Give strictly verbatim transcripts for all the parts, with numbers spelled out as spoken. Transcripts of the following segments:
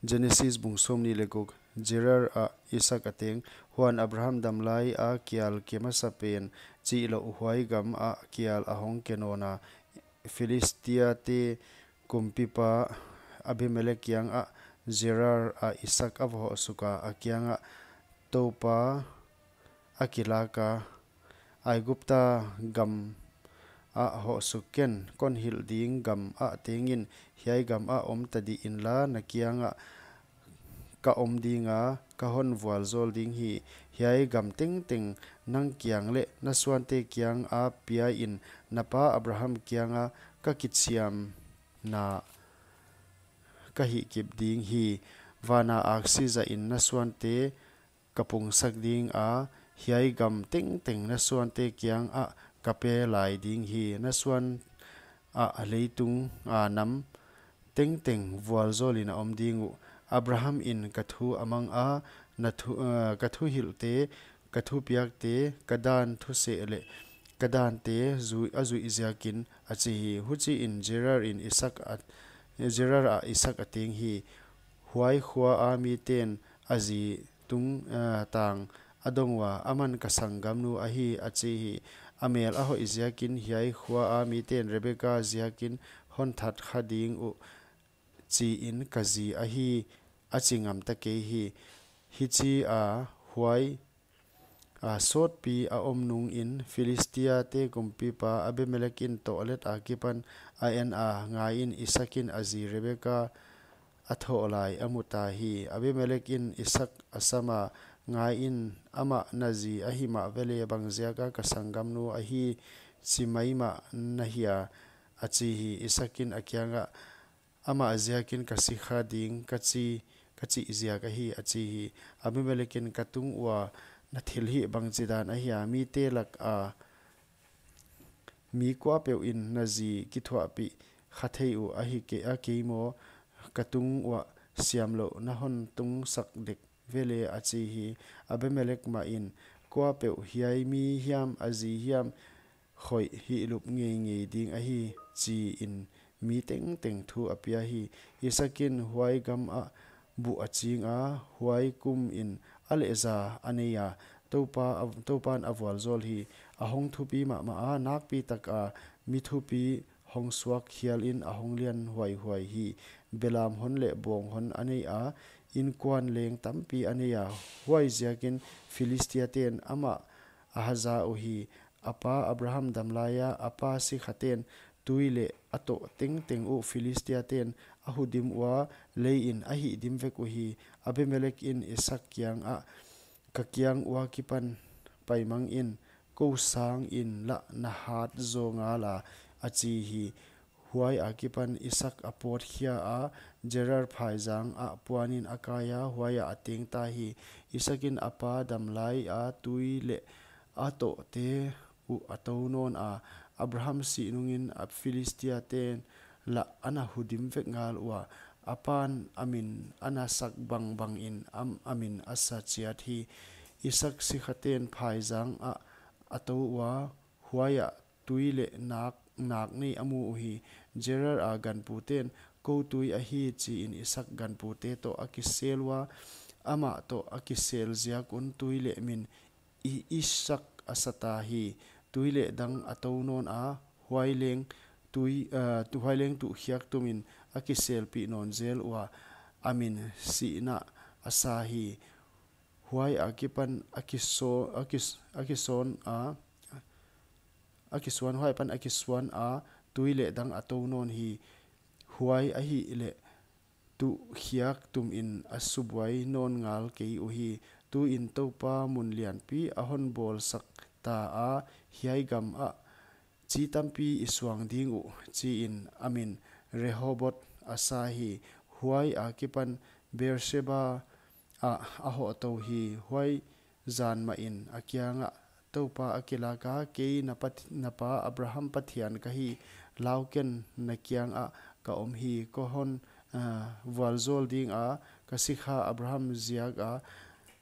Genesis bung sawmnih leh guk. Gerar ah Isak a teng. Huan Abraham damlai a kial ke masapen chihlouh huai gam ah kial a hong ke nawn a, Philistia te kumpipa Abimelek kiang ah Gerar ah Isak a va hoh suk a, a kiang ah, Toupa a kilak a, Aigupta gam ah hoh suk ken, kon hilh ding gam ah teng in, hiai gam ah om ta dih inla, na kiang ah ka om ding a, ka hon vualzawl ding hi. Hiai gam tengteng nang kiang leh na suante kiang a pia in, na pa Abraham kiang a ka kichiamna ka hihkip ding hi. Van a aksi zah in na suante ka pungsak ding a, hiai gam tengteng na suante kiang ah ka pe lai ding hi. Na suan ah leitung a nam tengteng vualzawl in a om ding uh. Abraham in ka thu a mang a, na thu, eh, ka thuhilhte, ka thupiakte, ka dan thuseh leh ka dante zui, a zuih ziakin, a chi hi. Huchiin Gerar in Isak a, Gerar ah Isak a teng hi. Huai khua a miten a zi tung, eh, tang a dong ua, Aman ka sanggamnu ahi, a chi hi. A mel a hoih ziakin hiai khua a miten Rebeka ziakin hon that kha ding uh, chi in ka zi ahi, a chi ngam ta kei hi. Hichi a huai a sawtpi a om nung in Philistia te kumpipa Abimelek in tohlet a kipan a en a, ngai in Isak in a zi Rebeka a thoh lai a mu ta hi. Abimelek in Isak a sam a, ngai in amah na zi ahi mah vele, bang ziak a ka sanggamnu ahi chi maimah na hia, a chi hi. Isak in a kiang ah, Amah ziakin ka si kha ding ka chi, ka chih ziak ahi, a chi hi. Abimelek in, Ka tung ua na thilhih bangchidan ahia? Mite lak a mi kuapeuh in na zi kithuahpih kha thei uh ahi kei, a kei maw? Ka tung uah siamlouh na hon tungsak dek vele, a chi hi. Abimelek mah in, Kuapeuh hiai mi hiam a zi hiam khoih hihlup ngeingei ding ahi, chi in mi tengteng thu a pia hi. Isak in huai gam ah buh a ching a, huai kum in a lehza a nei a, Toupa a, Toupan a vualzawl hi. A hong thupi mahmah a, nakpi tak a mi thupi hong suak hial in a hong lian huaihuai hi. Belam hon leh bawng hon a nei a, inkuan leng tampi a nei a, huai ziakin Philistia ten amah a haza uhi. A pa Abraham damlai a, a pa sikhaten tui leh a toh tengteng uh Philistia ten a hudim ua, lei in a hihdim vek uhi. Abimelek in Isak kiang ah, Ka kiang ua kipan paimang in, kou sang in lah na hat zaw ngal a, a chi hi. Huai a kipan Isak a pawt khia a, Gerar phaizang ah puan in a kai a, huai ah a teng ta hi. Isak in a pa damlai a tui leh a tohte uh a tou nawn a, Abraham sih nung in a Philistia ten lah ana hudim vek ngal ua, a pan a min ana sak bangbang in am, a min a sa chiat hi. Isak sikhaten phaizang ah a tou ua, huai ah tui leh nak, nak nei a mu uhi. Gerar a ganputen, Kou tui ahi, chi in Isak ganpute toh a kisel ua, amah toh a kisel ziak un tui leh min I, Isak a sa ta hi. Tui leh dang a tou nawn a, huai leng tui, ah, tu, huai leng tuh khiak tum in a kiselpih nawn zel ua, a min Sihna a sa hi. Huai a kipan a kiso, a kis, a kisuan a, a kisuan, huai pan a kisuan a, tui leh dang a tou nawn hi. Huai ahih leh tuh khiak tum in a subuai nawn ngal kei uhi. Tu in Toupa mun lianpi a hon bawlsak ta a, hiai gam ah chi tampi i suang ding uh, chi in a min Rehoboth a sa hi. Huai a kipan Beersheba ah a hoh tou hi. Huai zan mah in a kiang ah, Toupa a kilak a, Kei na Path-, na pa Abraham Pathian ka hi, lau ken, na kiang ah ka om hi, kou hon, ah, vualzawl ding a, ka sikha Abraham ziak a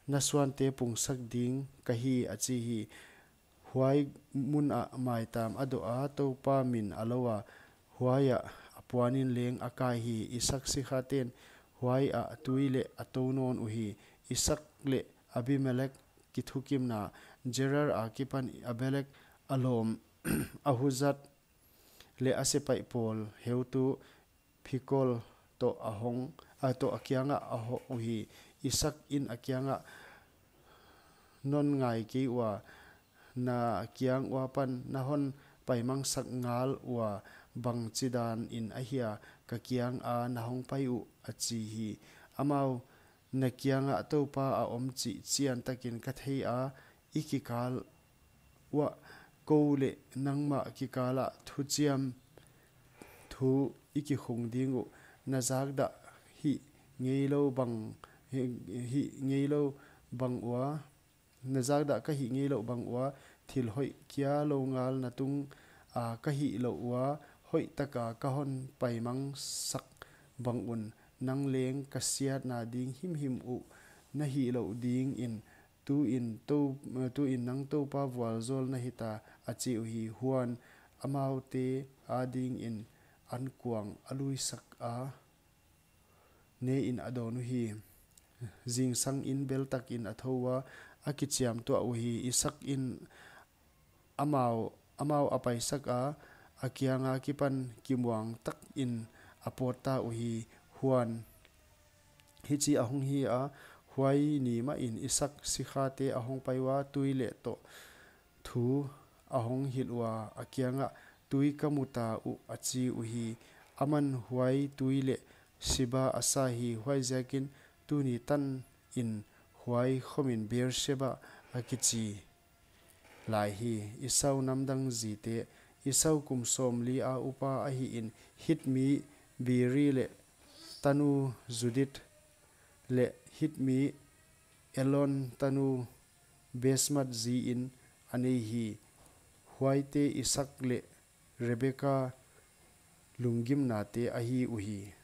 na suante pungsak ding ka hi, a chi hi. Huai mun ah maitam a doh a, Toupa min a lou a, huai ah a puan in leng a kai hi. Isak sikhaten huaiah tui leh a tou nawn uhi. Isaak leh Abimelek kithukimna. Gerar akipan Abimelek a lawm Ahuzat leh a sepaih pawl heutu Phikol toh a hong, a toh a kiangah a hoh uhi. Isaak in a kiangah, Non ngai kei ua, na kiang ua pan na hon paimangsak ngal ua bangchidan in ahia ka kianga na hongpai uh? a chi hi. Amau, Na kiangah Toupa a om chih chiantakin ka thei a, i kikal uah kou leh nangmah kikalah thuchiam thu i kikhung ding uh. Na zakdah hih ngeilou bang, hih, hih ngeilou bang ua, na zakdah ka hih ngeilou bang ua, thil hoih kia lou ngal na tunga ka hih louh ua, hoihtaka ka hon paimangsak bang un, nang leng ka siatna ding himhim uh na hih louh dingin, tuin, tou, tuin nang Toupa vualzawl na hita, a chi uhi. Huan amaute adingin ankuang a luisak a, ne in a dawn uhi. Zingsangin beltakin a thou ua, a kichiam tuah uhi. Isaak in amau, amau a paisak a, a kianga kipan kimuang takin a pawtta uhi. Huan hichi a hong hi a, huai ni mahin Isaak sikhate a hongpai ua, tui leh toh thu a hong hilh ua, a kiangah, Tui ka muta uh, a chi uhi. Aman huai tui leh Sibmah a sa hi. Huaiziakin tuni tanin huai khomin Beersheba a kichi lai hi. Esau namdang zite. Esau kum sawmli a upa ahihin, Hit mi Beeri leh tanu Judith leh Hit mi Elon tanu Basemath ziin a nei hi. Huaite Isaak leh Rebeka lunggimnate ahi uhi.